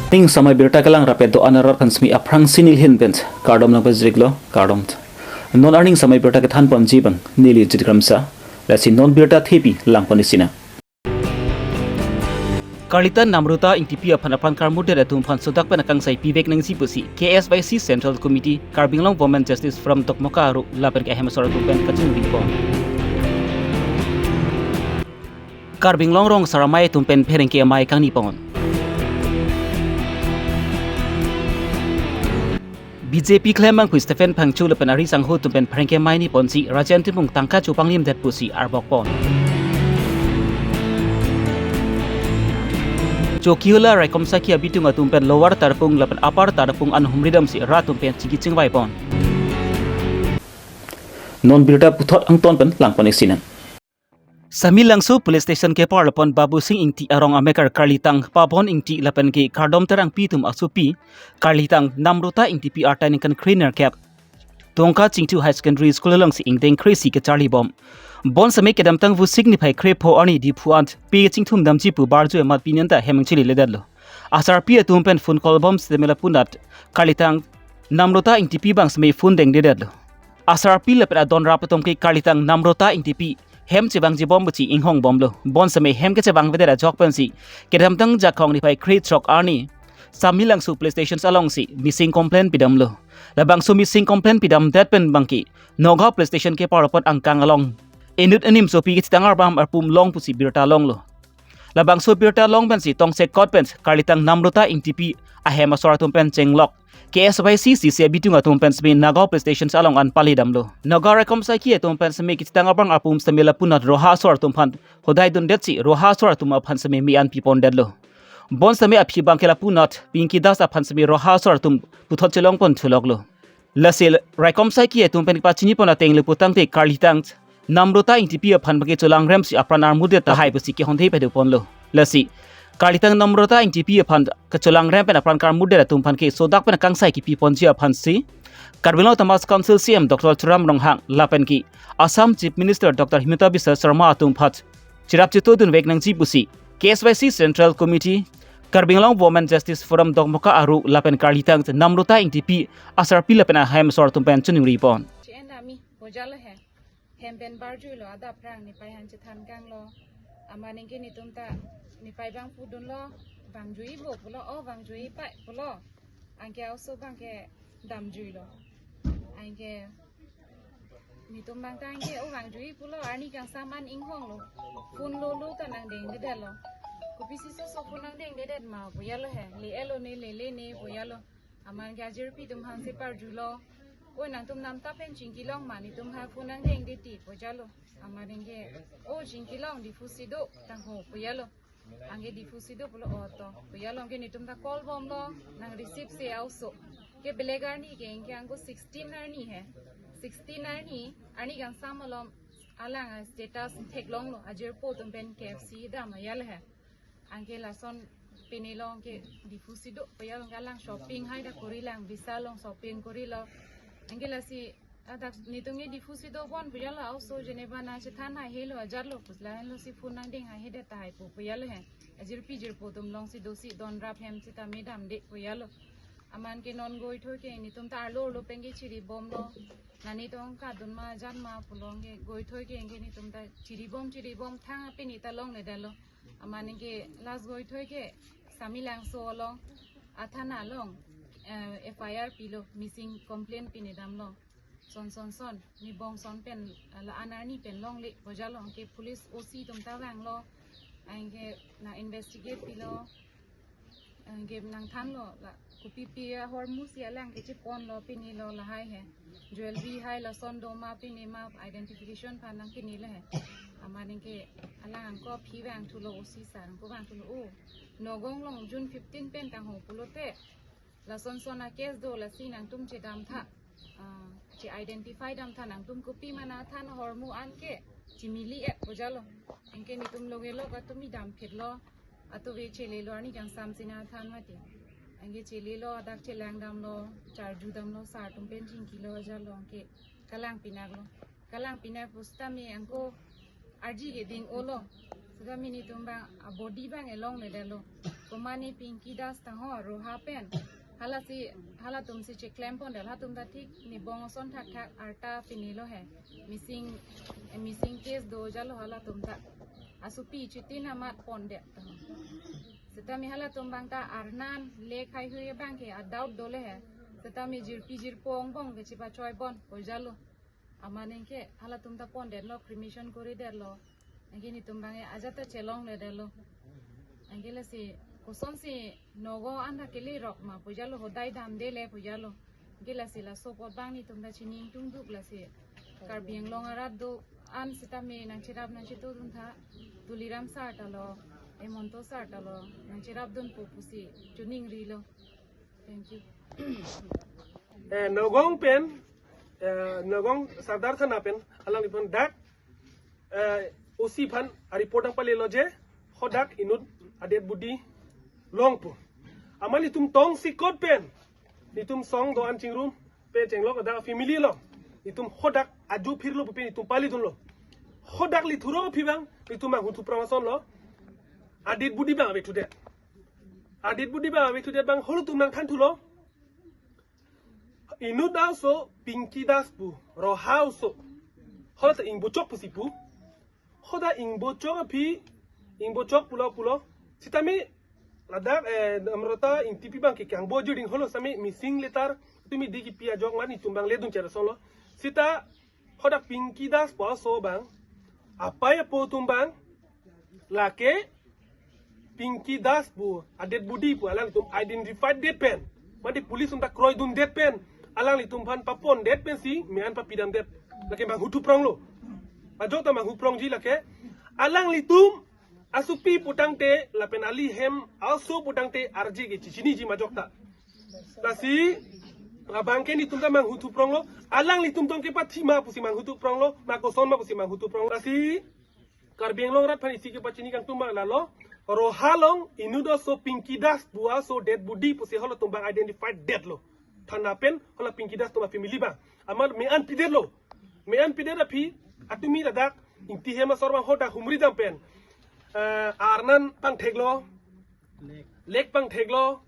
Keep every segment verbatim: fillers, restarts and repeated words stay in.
Ning samai birta kelang rapet do-an arat aphan semi aphrangsi nelihin pen kardom nangpajirlo, kardom. Non arni samai birta kethan ponji abang neli Jit Kramsa, lasi non birta thepi lang pon-ik sinang. Karlitang Namrata Ingtipi aphan apran karmutdet atum aphan sodak pen akangsai pivek nangji pusi K S Y C Central Committee, Karbi Anglong Women Justice Forum Dokmoka Aru lapen ke ahem asor atum pen kachingri pon. Karbi Anglong rong asar amei atum pen pherangke amei kangni pon. B J P klembangphu Stephen Phangcho lapen ari sangho atum pen pherangke amei ni ponsi Rajen Timung tangka chopanglimdet pusi arbok pon. Chokihola raikom saiki abitung atum pen Lower Tarapung lapen Upper Tarapung an humridamsi rat atum pen chingki chingvai pon. Non birta puthot angton pen lang pon-ik sinang. Samelangso Police Station keparlo pon Babu Sing Ingti arong amekar Karlitang Pabon Ingti lapen ke kardom terangpi atum asopi Karlitang Namrata Ingtipi arta ningkan krenerkep Tongka Chingthu High Secondary School alongsi ingdeng kre-isi kacharli bom. Bonseme kedamtang Vosik niphai krepho arni Diphu ant pe chingthum damji pu barju amat pini anta hem chili ledetlo. Asarpi atum pen phone call bom sitame lapunat Karlitang Namrata Ingtipi abang seme phone dengdedetlo. Asarpi lapen adon rap atum ke Karlitang Namrata Ingtipi hem chevangji bom pusi inghong bomlo. Bonseme hem kechevangvedet ajok pensi kedamtang Jakhong niphai krethrok arni Samelangso Police Station alongsi missing complaint pidamlo. Labangso missing complaint pidamdet pen abangke Nagaon Police Station keparlo pon angkang along inut anim sopi kachetang arbam arpum long pusi birta longlo. Labangso birta long pensi tongsekot pen Karlitang Namrata Ingtipi ahem asor atum pen chenglok K S Y C C C abitung atum pen seme Nagaon Police Station along an palidamlo. Nagaon raikom saiki atum pen seme kachetang arbam arpum seme lapunat roha asor atum aphan hodai dundetsi roha asor atum aphan seme me-an pipondetlo. Bonseme aphi abangke lapunat Pinky Das aphan seme roha asor atum puthot chelong pon thuloklo. Lasi raikom saiki atum pen pachini pon ateng le putangte Karlitang Namrata Ingtipi aphan abangke cholangremsi apran armutdet tahai pusi kehonde pado ponlo. Lasi Karlitang Namrata Ingtipi aphan kacholangrem pen apran karmutdet atum aphan ke sodak pen akangsai kipi ponji aphansi Karbi Anglong Autonomous Council C M Doctor Tuliram Ronghang lapen ke Assam Chief Minister Doctor Himanta Biswa Sarma atum aphan cherap chetodunvek nangji pusi K S Y C Central Committee, Karbi Anglong Women Justice Forum Dokmoka Aru lapen Karlitang Namrata Ingtipi asarpi lapen ahem asor atum pen choningri pon. Che-en dami, bojalo he. Hem pen barjuilo adap aphrang nepei aphan chethankanglo. Amat ningke netum ta nepei abang pudunlo, vangjui bo pulo, o vangjui pai pulo. Anke oso abangke damjuilo. Anke netum abang ta anke o vangjui pulo, arni kangsam an inghonglo. Phone lolo ta nangdengdedetlo. Kopisi soso phone nangdengdedet ma puyalo he. Le-elo ne, lele ne puyalo. Amat ke ajirpi atum aphansi parjulo. O nangtum namtap pen chingkilong ma, netum aphan phone nangdengde ti pujalo. Amat ke o chingkilong Diphu si do tangho puyalo. Anke Diphu si do pulo oto. Puyalo anke netum ta call bomlo, nang receive se oso. Ke belek arni ke anke anko sixteen arni he. Sixteen arni, arni kangsam alom alang a status theklonglo, ajirpo atum pen K F C dam ayal he. Anke lason pini lo anke Diphu si do puyalo, anke alang shopping hai ta korilang, Vishal along shopping korilo. Anke lasi adak netum ke Diphu si do pon puyalo, oso Geneva nangchethan hai helo ajarlo, pusi lahenlo si phone nangdeng haihedet tahai pu puyalo he. Ajirpi jirpo atum alongsi dosi don rap hem seta me damde puyalo. Amat ke non goithoi ke netum ta arlo arlo pen ke chiri bomlo. Nani tong kadun ma jan ma pulo anke goithoi ke anke netum ta chiri bom chiri bom thang apini ta longledetlo. Amat ningke last goithoi ke Samelangso along athana along, eh, F I R pilo, missing complaint pini damlo. Son son son, ni bong son pen, eh, la-an arni pen longle pujalo, anke police O C atum ta vanglo, anke nang investigate pilo, anke nangthanlo, la kopipi ahormu si alang kecheponlo, pinilo lahai he. Jewelry hai lason do ma pini ma identification aphan nangpinilo he. Amat ningke alang anko aphi vangthulo, O C sir anko vangthulo. O, Nagaon along June fifteen pen tangho pulote lason son a case do, lasi nangtum chedamtha. Ah, che-identify damtha, nangtum kopi ma nangthan ahormu an ke chemili-et pujalo. Anke netum logelo katumi damphitlo. Atuve chelelo, arni kangsam si nangthan mati. Anke chelelo, adak chelang damlo, charju damlo, sir atum pen chingkilo ajarlo, anke kalang pinaklo. Kalang pinak pusitame anko arji keding olo. Sitame netum abang a body abang elongledetlo. Komane Pinky Das tangho Roha pen. Halasi halatum si cheklem pondet, halatum ta thik ne bong ason thakthak arta pini lo he. Missing, eh, missing case dojalo halatum ta. Asopi chuti namat pondet tangho. Setame halatum abang ta arnan le khaihui abang ke a doubt dole he. Setame jirpi jirpo angbong ke chepachoi bon pojalo. Amat anke halatum ta pondetlo, cremation koridetlo. Anke netum abang ajat ta chelongledetlo. Anke lasi kosonsi nogo an ta kelerok ma pojalo, hodai damdele pojalo. Anke lasi laso apot abang netum ta chini ingtungduk lasi. Karbi Anglong arat do-an setame nangcherap nangchetongdun tha, Tuliram sir ta lo, Hemanta sir ta lo, nangcherapdunpo pusi choningrilo. Thank you. Eh, Nagaon pen, eh, Nagaon Sadar Thana pen, alangliphan dak, eh, O C aphan a report nangpalelo je, hadak inut a dead body longpo. Amat netum tongsekot pen, netum song do-an chingrum pen chenglok adak family lo. Netum hadak ajo phirlo pen netum palidunlo. Hadak lithurok aphi abang, netum manghuthuprong asonlo. A dead body abang avethudet. A dead body abang avethudet abang halatum nangthanthulo. Inut aso Pinky Das pu, Roha aso. Hala ta ingbochok pusi pu. Hadak ingbochok aphi, ingbochok pulo pulo. Setame ladak, eh, Namrata Ingtipi abang ke kangbo juding holo setame missing letter tumi di kipi ajok mani chumbang ledun chera asonlo. Seta hadak Pinky Das pu aso abang, apai apo atum abang, lake Pinky Das pu a dead body pu alangtum identified det pen, mate police atum ta kroidundet pen, alanglitum aphan papondet pensi me-an papidamdet. Lake manghuthupronglo. Ajok ta manghuprongji lake. Alanglitum asopi putangte lapen ali hem aso putangte arje ke chechiniji majok ta. Lasi abang ke netum ta manghuthupronglo. Alanglitum tong kepathi ma pusi manghuthupronglo, ma koson ma pusi manghuthupronglo. Lasi Karbi Anglong arat aphan isi kepachini kangtung abang lalo. Roha along inut aso Pinky Das pu aso dead body pusi halatum abang identified detlo. Thana pen hala Pinky Das atum a family abang. Amat me-an pidetlo. Me-an pidet aphi, atumi ladak Ingti Hem asor abang hadak humri dam pen, eh, arnan pangtheklo, lek pangtheklo,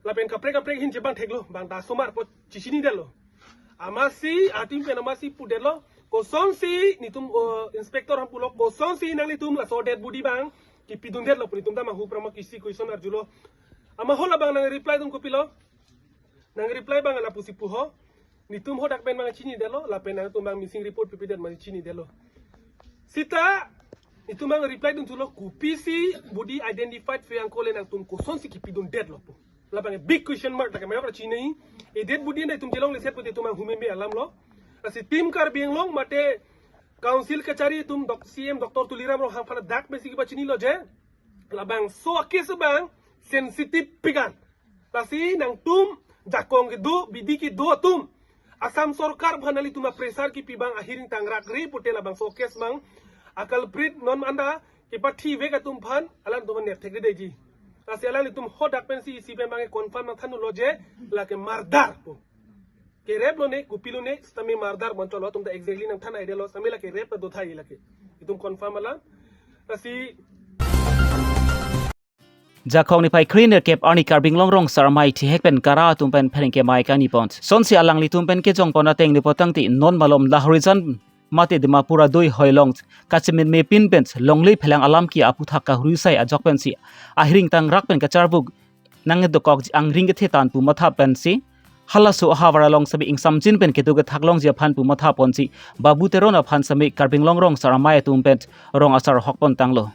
lapen kaprek kaprek ahin chepangtheklo, abang ta asomar pu chechinidetlo. Amatsi, atum pen amatsi pudetlo, kosonsi netum, oh, inspector aphan pulo, kosonsi nanglitum laso dead body abang kipidundetlo pu netum ta manghuprong ma kisi question arjulo. Amat hala abang nangreply dun kopilo? Nangreply abang lapusi puho. Netum hadak pen abang chinidetlo, lapen nangtum abang missing report pipidet ma chinidetlo. Seta netum abang reply dunthulo, kopisi body identified phe angkole nangtum kosonsi kipidundetlo pu. Labang big question mark, ta ke majok ra chini. E dead body netum chelongleset pute netum abang humeme alamlo. Lasi Team Karbi Anglong mate Council kachari atum dok C M Doctor Tuliram Ronghang aphan dak mesi kepachinilo je, labangso a case abang sensitive pik an. Lasi nangtum jakong kedo, bidi kedo atum, Assam sorkar aphan nanglitum a pressure kipi abang ahiring tangrakre pute labangso case abang a culprit non anta kepathivek atum aphan alangtum aphan nepthekre deji. Lasi alanglitum hadak pensi isi pen abang confirm nangthanlo je lake murder pu. Kerep lone, kopilone, setame murder boncholo, atum ta exactly nangthan idea lo, setame lake rape ta dothai lake. Itum confirm alam. Lasi Jakong niphai kre nerkep arni Karbi Anglong Rong Asar Amei thihek pen kara atum pen pherangke amei kani pon. Sonsi alanglitum pen kejong pon ateng ni potangti non malom Lahorijan mate Dimapur adui hoilong kachemin mepin pen longle phelang alam ki aputhak kahuri sai ajok pensi ahiring tangrak pen kacharvuk nangdokok angring kethe tan pu matha pensi halaso ahavar along semi ingsamjin pen kedo kethak longji aphan pu matha ponsi Babu Teron aphan semi Karbi Anglong Rong Asar Amei atum pen rong asar hok pon tanglo.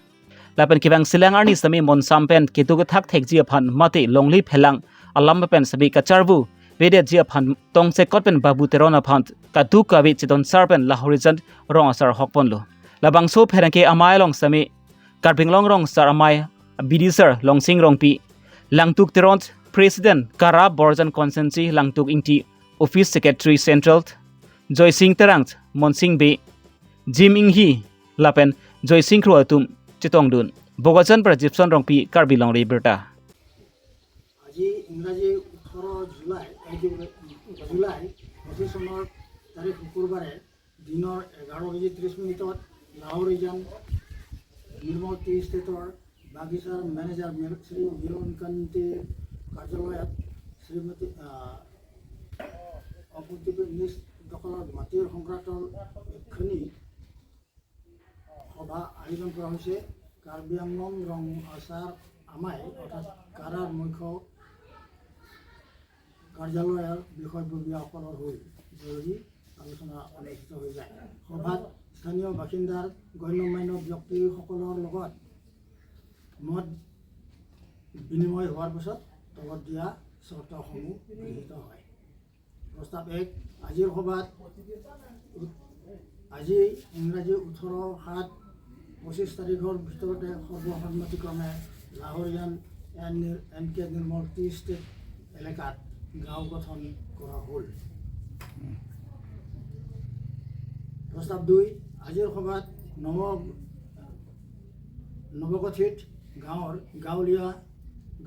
Lapen kevang selang arni semi monsam pen kedo kethak thekji aphan mate longle phelang alam pen semi kacharvu vedetji aphan tongsekot pen Babu Teron aphan kaduk kave chedon sar pen Lahorijan rong asar hok ponlo. Labangso pherangke amei along semi Karbi Anglong Rong Asar Amei B D sir Longsing Rongpi, Langtuk Teron President Kara Borjan Constituency Langtuk Ingti Office Secretary Central, Joysing Terang, Monsing Bey, Jim Inghi, lapen Joysing Kro atum chetongdun. Bokajan Prajipson Rongpi, Karbi Longri Birta. আজি ইংৰাজী ওঠৰ জুলাই, এই কি বোলে, জুলাই পঁচিছ চনৰ তাৰিখ শুকুৰবাৰে দিনৰ এঘাৰ বাজি ত্ৰিছ মিনিটত লাহৰিজান নিৰ্মল টি ষ্টেটৰ বাগিচাৰ মেনেজাৰ মিল-, শ্ৰী মিলন কান্তিৰ কাৰ্যালয়ত শ্ৰীমতী, আহ, অপটিপিনিষ্ট দখলৰ মাটিৰ সংক্ৰান্তৰ এখনি সভা আয়োজন কৰা হৈছে। কাৰ্বি আংলং ৰং আছাৰ আমাই অৰ্থাৎ কাৰাৰ মুখ্য কাৰ্যালয়ৰ বিষয়ববীয়াসকলৰ হৈ জৰুৰী আলোচনা অনুষ্ঠিত হৈ যায়। সভাত স্থানীয় বাসিন্দাৰ গণ্যমান্য ব্যক্তিসকলৰ লগত মত বিনিময় হোৱাৰ পিছত তলত দিয়া চৰ্তসমূহ গৃহীত হয়। প্ৰস্তাৱ এক, আজিৰ সভাত উত-, আজি ইংৰাজী ওঠৰ সাত পঁচিছ তাৰিখৰ ভিতৰতে সৰ্বসন্মতিক্ৰমে লাহৰিয়ান এন নিৰ-, এন কে নিৰ্মল টি ষ্টেট এলেকাত গাঁও গঠন কৰা হ'ল। প্ৰস্তাৱ দুই, আজিৰ সভাত নৱ-, নৱগঠিত গাঁৱৰ গাঁৱলীয়া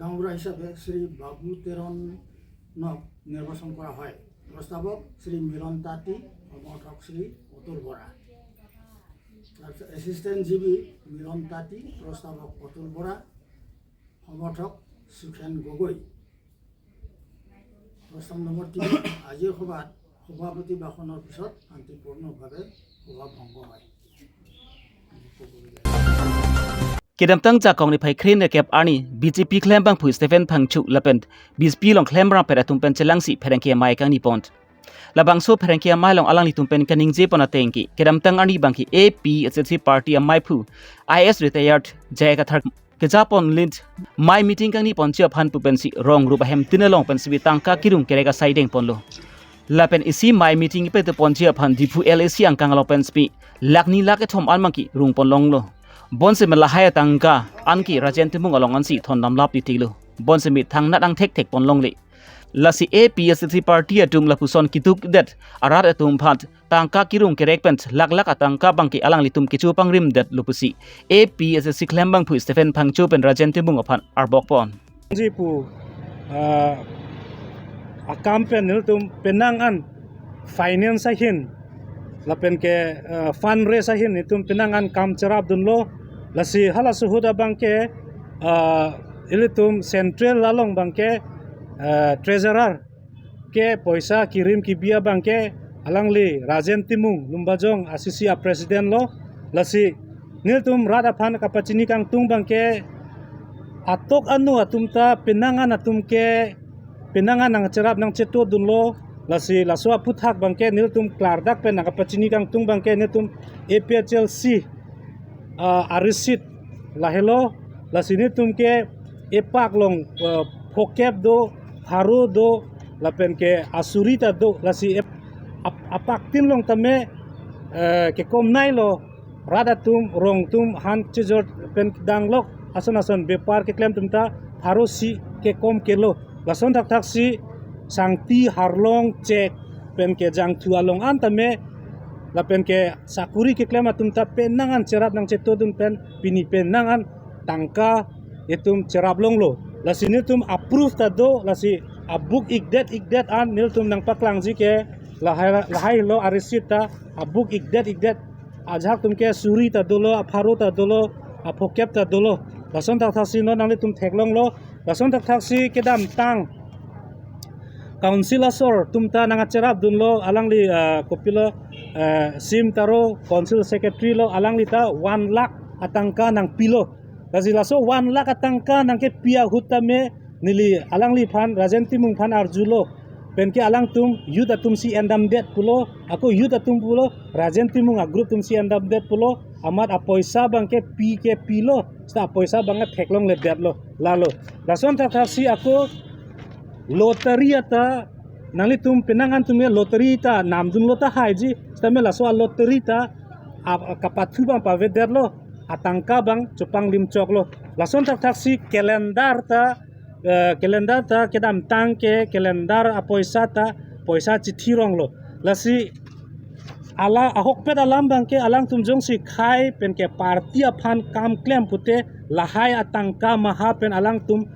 গাঁওবুঢ়া হিচাপে শ্ৰী বাবু তেৰণক নিৰ্বাচন কৰা হয়। প্ৰস্তাৱক শ্ৰী মিলন তাঁতী, সমৰ্থক শ্ৰী অতুল বৰা। তাৰপিছত এচিষ্টেণ্ট জি বি মিলন তাঁতী, প্ৰস্তাৱক অতুল বৰা, সমৰ্থক সুখেন গগৈ। প্ৰস্তাৱ নম্বৰ তিনি, আজিৰ সভাত সভাপতি ভাষণৰ পিছত শান্তিপূৰ্ণভাৱে সভা ভংগ হয়। Kedamtang Jakong niphai kre-nerkep arni B J P klembangphu Stephen Phangcho lapen B J P along klemrap atum pen chelangsi pherangke amei kangni pon. Labangso pherangke amei along alanglitum pen kaningje pon ateng ke kedamtang arni abangke A P H L C party ameiphu I A S retired J I Kathar keja pon lin amei meeting kangni ponji aphan pu pensi rong rup ahemtin along pensi bi tangka kerung kerek asai deng ponlo. Lapen isi amei meeting ipe te ponji aphan Diphu L A C angkang along pensi bi lakh ni lakh kethom an abangke rung pon longlo. Bonseme lahai atangka anke Rajen Timung along ansi thondam lap titilo. Bonseme thangnat angthek thek pon longle. Lasi A P H L C party atum lapuson keduk det arat atum aphan tangka kerung kerek pen lakh lakh atangka abangke alanglitum kecho pangrim detlo pusi A P H L C klembangphu Stephen Phangcho pen Rajen Timung aphan arbok pon. Ji pu, ah, akam pen nelitum penang an finance ahin lapen ke, ah, fundraise ahin nelitum penang an kam cherapdunlo. Lasi hala ahut abangke, ah, ilitum central along abangke, ah, treasurer ke poisa kirim kibi abangke alangli Rajen Timung, Lumbajong a C C a president lo. Lasi nelitum rat aphan kapachini kangtung abangke atok anu atum ta penang an atum ke penang an nangcherap nangchetodunlo. Lasi laso aphuthak abangke nelitum klardak pen nangkapachini kangtung abangke nelitum A P H L C, ah, a receipt lahelo. Lasi nelitum ke epak along, ah, phokep do, pharo do, lapen ke asuri ta do. Lasi ep-, ap-, apaktin along tame, eh, kekom nailo. Rat atum, rong atum, han chejor pen dang lok, ason ason bepar keklem atum ta pharo si kekom kelo. Lason thakthak si sangti, harlong, chek pen ke jangthu along an tame lapen ke sakuri keklem atum ta penang an cherap nangchetodun pen pini penang an tangka itum cherap longlo. Lasi nelitum a proof ta do, lasi a book ikdet ikdet an nelitum nangpaklangji ke lahai, lahai lo a receipt ta a book ikdet ikdet. Ajahak atum ke suri ta dolo, apharo ta dolo, aphokep ta dolo. Lason thakthak si non nanglitum theklonglo. Lason thakthak si kedamtang council asor atum ta nangcherapdunlo, alangli, ah, kopilo, ah, Sim Taro council secretary lo, alangli ta one lakh atangka nangpilo. Lasi laso one lakh atangka nangkepi ahut tame neli alangliphan Rajen Timung aphan arjulo. Penke alangtum youth atum si endamdet pulo, ako youth atum pulo, Rajen Timung a group atum si endamdet pulo, amat apoisa abangke pi ke pilo, seta apoisa abangke theklongledetlo, lalo. Lason thakthak si ako lottery ata, nanglitum penang an atum ke lottery ta namdunlo tahai ji, setame laso a lottery ta ap-, kapathu abang pavedetlo, atangka abang chopanglim choklo. Lason thakthak si calendar ta, eh, calendar ta kedamtang ke calendar apoisa ta poisa chithi ronglo. Lasi ala ahokpet alam abangke alangtum jongsi khei penke party aphan kam klem pute lahai atangka maha pen alangtum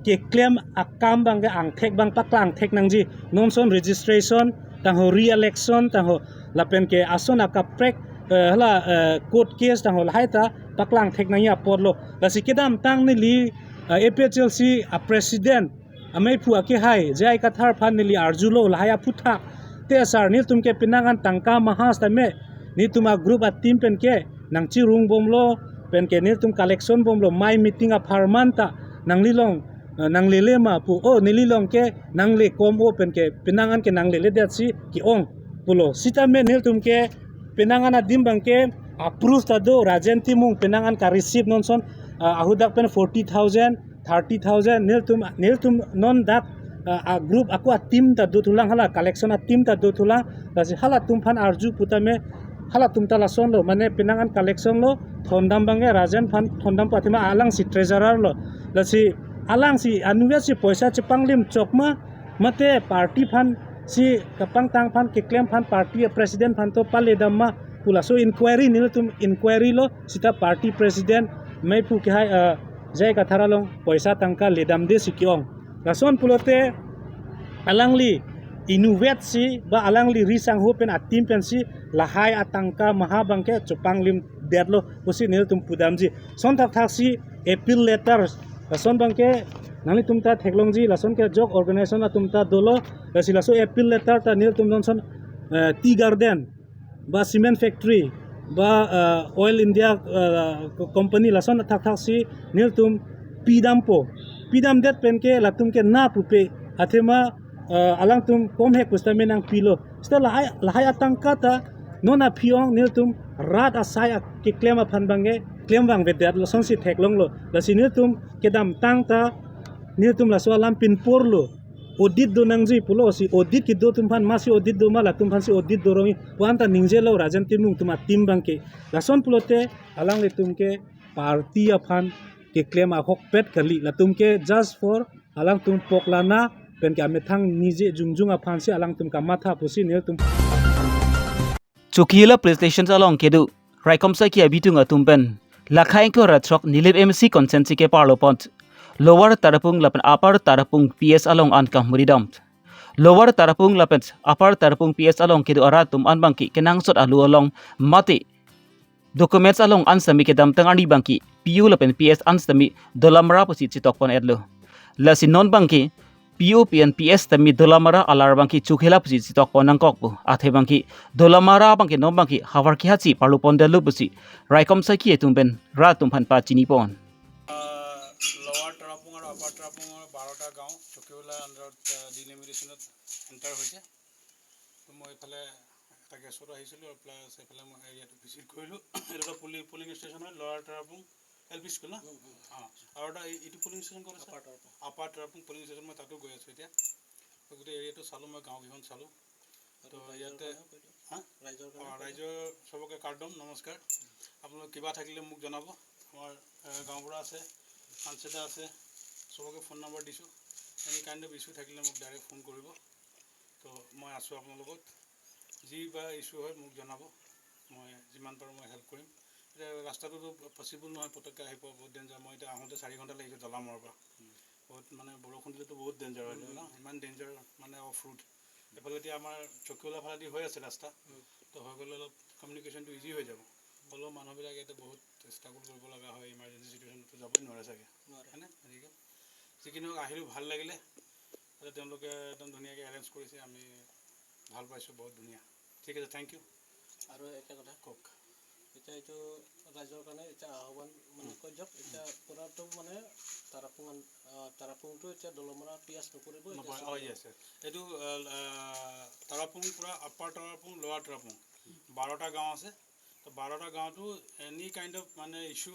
keklem akam abangke angthek abang paklang thek nangji. Non ason registration tangho, re-election tangho, lapen ke ason akaprek, eh, hala, eh, court case tangho lahai ta paklang thek nangji apotlo. Lasi kedamtang neli, ah, A P H L C a president ameiphu akehai J I Kathar aphan neli arjulo lahai aphuthak. Te sir, nelitum ke penang an tangka maha setame nelitum a group a team pen ke nangchirung bomlo, pen ke nelitum collection bomlo, mai meeting apharman ta nanglilong, eh, nanglele ma pu, o nelilong ke nangle kom o, pen ke penang an ke nangleledet si ke-ong pulo. Setame nelitum ke penang an adim abang ke a proof ta do, Rajen Timung penang an ka receipt non son, ah, ahudak pen forty thousand, thirty thousand, nelitum, nelitum non dak, ah, a group ako a team ta dothulang, hala collection a team ta dothulang. Lasi halatum aphan arju putame, halatum ta lasonlo, mane penang an collection lo, thondam abang ke Rajen aphan thondam pu athema alangsi treasurer lo. Lasi alangsi anuvet si poisa chepanglim chok ma, mate party aphan si kapangtang aphan keklem aphan party president aphan to paledam ma pu laso inquiry nelitum inquiry lo, seta party president meiphu kehai, eh, J I Kathar along poisa tangka ledamde si ke-ong. Lason pulote alangli inutvet si ba alangli ri sangho pen a team pen si lahai atangka maha abang ke chepanglimdetlo pusi nelitum pudamji. Son thakthak si appeal letter, lason abang ke nanglitum ta theklongji, lason kejok organization atum ta dolo. Lasi laso appeal letter ta nelitum non son, eh, tea garden ba cement factory ba, eh, Oil India, eh, co-, company lason thakthak si nelitum pidampo. Pidamdet pen ke latum ke na pupe athema, eh, alangtum komhek pusitame nangpilo. Seta lahai, lahai atangka ta non aphi-ong nelitum rat asai a keklem aphan abang ke klem vangvedet, lasonsi theklonglo. Lasi nelitum kedamtang ta nelitum laso alam pinporlo. Audit do nangji pulo, si audit kedo atum aphan, masi audit do ma, latum aphan si audit do rong-i pu anta ningjelo Rajen Timung atum a team abang ke. Lason pulote alanglitum ke party aphan keklem ahokpet kali, latum ke just for alangtum poklana pen ke amethang niji jongjong aphan si alangtum kamatha pusi nelitum. Chokihola Police Station along kedo raikom saiki abitung atum pen lakha ingkoi ra throk Nilip M A C constituency keparlo pon Lower Tarapung lapen Upper Tarapung P S along an kamuridam. Lower Tarapung lapen Upper Tarapung P S along kedo arat atum an abang ke kenangsot alu along mate documents along an sitame kedamtang arni abang ke P O lapen P S an sitame Dolamara pusi chetok pon-etlo. Lasi non abang ke P O pen P S tame Dolamara alar abang ke Chokihola pusi chetok pon nangkok pu athe abang ke Dolamara abang ke non abang ke havar kehachi parlo pondetlo pusi raikom saiki atum pen rat atum aphan pachini pon. আহ, লৱাৰ তৰাপুং আৰু আপাৰ তৰাপুঙৰ বাৰটা গাঁও চকিহোলা আণ্ডাৰত, আহ, ডিলিমিটেশ্যনত এণ্টাৰ হৈছে। তো মই এইফালে এটা গেছত আহিছিলোঁ আৰু প্লাছ এইফালে মই এৰিয়াটো ভিজিট কৰিলোঁ। এইটো এটা পুলি-, পুলিং ষ্টেচন হয়, লৱাৰ তৰাপুং এল পি স্কুল ন? হুম, হুম। অ, আৰু এটা এই-, এইটো পুলিং ষ্টেচন ক'ত আছে? আপাৰ তৰাপুং। আপাৰ তৰাপুং পুলিং ষ্টেচন, মই তাতো গৈ আছোঁ এতিয়া। তো গোটেই এৰিয়াটো চালোঁ, মই গাঁওকেইখন চালোঁ। তো ইয়াতে, হা? ৰাইজৰ কাৰণে অ, কৈ দিয়ক। ৰাইজৰ চবকে কাৰ্ডম নমস্কাৰ। আপোনালোক কিবা থাকিলে মোক জনাব। আমাৰ, এ, গাঁওবুঢ়া আছে, ফানচেদা আছে, চবকে ফোন নম্বৰ দিছোঁ। এনি কাইণ্ড অফ ইছ্যু থাকিলে মোক ডাইৰেক্ট ফোন কৰিব। তো মই আছোঁ আপোনাৰ লগত। যি বা ইছ্যু হয় মোক জনাব, মই যিমান পাৰোঁ মই হেল্প কৰিম। এতিয়া ৰাস্তাটোতো পচিবল নহয় পটককৈ আহি পোৱা, বহুত ডেঞ্জাৰ। মই এতিয়া আহোঁতে চাৰি ঘণ্টা লাগিছে দলামৰাৰ পৰা। বহুত মানে বৰষুণ দিলেতো বহুত ডেঞ্জাৰ হৈ যায় ন, ইমান ডেঞ্জাৰ মানে অফ ৰোড। এইফালেদি আমাৰ চকিহোলা ফালেদি হৈ আছে ৰাস্তা, তো হৈ গ'লে অলপ কমিউনিকেশ্যনটো ইজি হৈ যাব। হ'লেও মানুহবিলাক ইয়াতে বহুত ষ্ট্ৰাগল কৰিব লগা হয়, ইমাৰ্জেঞ্চি চিটুৱেশ্যনতো যাবই নোৱাৰে চাগে, হয়নে? গতিকে যিকি নহওক, আহিলোঁ, ভাল লাগিলে। তাতে তেওঁলোকে একদম ধুনীয়াকৈ এৰেঞ্জ কৰিছে, আমি ভাল পাইছোঁ, বহুত ধুনীয়া। ঠিক আছে, থেংক ইউ। আৰু এটা কথা কওক। এতিয়া এইটো ৰাইজৰ কাৰণে এতিয়া আহ্বান মানে কৈ দিয়ক, এতিয়া পূৰাটো মানে তাৰাপুং আন-, আহ, তাৰাপুংটো এতিয়া দলমৰা পিয়াজ নপৰিব, এতিয়া নপৰে। অ, চলিব। Yes, yes. এইটো, আহ, আহ, তাৰাপুং পূৰা আপাৰ তাৰাপুং, লৱাৰ তাৰাপুং, বাৰটা গাঁও আছে। তো বাৰটা গাঁওতো এনি কাইণ্ড অফ মানে ইছ্যু,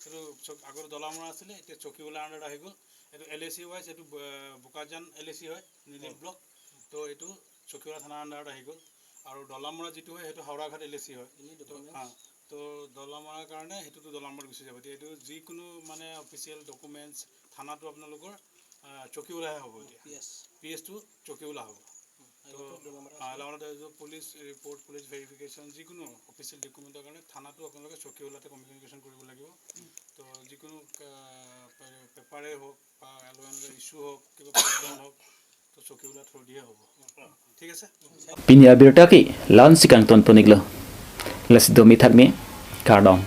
এইটো চক-, আগতে দলামৰা আছিলে, এতিয়া চকিহোলা আণ্ডাৰত আহি গ'ল। এইটো এল এ চি ৱাইজ, এইটো ব-, বোকাজান এল এ চি হয়, নিলিপ ব্লক। তো এইটো চকিহোলা থানাৰ আণ্ডাৰত আহি গ'ল। আৰু দলামৰা যিটো হয়, সেইটো হাওৰাঘাট এল এ চি হয়। এনে তো, ডকুমেণ্টছ? হা, তো দলামৰাৰ কাৰণে সেইটোতো দলামৰাত গুচি যাব। এতিয়া এইটো যিকোনো মানে অফিচিয়েল ডকুমেণ্টছ থানাটো আপোনালোকৰ, আহ, চকিহোলাহে হ'ব এতিয়া। P S? পি এছটো চকিহোলা হ'ব। তো, আগতে দলামৰা আহ, আছিলে। দলামৰাত এইটো পুলিচ ৰিপৰ্ট, পুলিচ ভেৰিফিকেশ্যন, যিকোনো অফিচিয়েল ডকুমেণ্টৰ কাৰণে থানাটো আপোনালোকে চকিহোলাতে কমিউনিকেশ্যন কৰিব লাগিব। তো যিকোনো, আহ, পে-, পেপাৰে হওক বা এল অ' এনৰ ইছ্যু হওক, কিবা প্ৰব্লেম হওক, তো চকিহোলা থ্ৰুদিহে হ'ব। ঠিক আছে? Pini abirta ke la-ansi kangton pon-iklo. Lasi domi thakmi, kardom.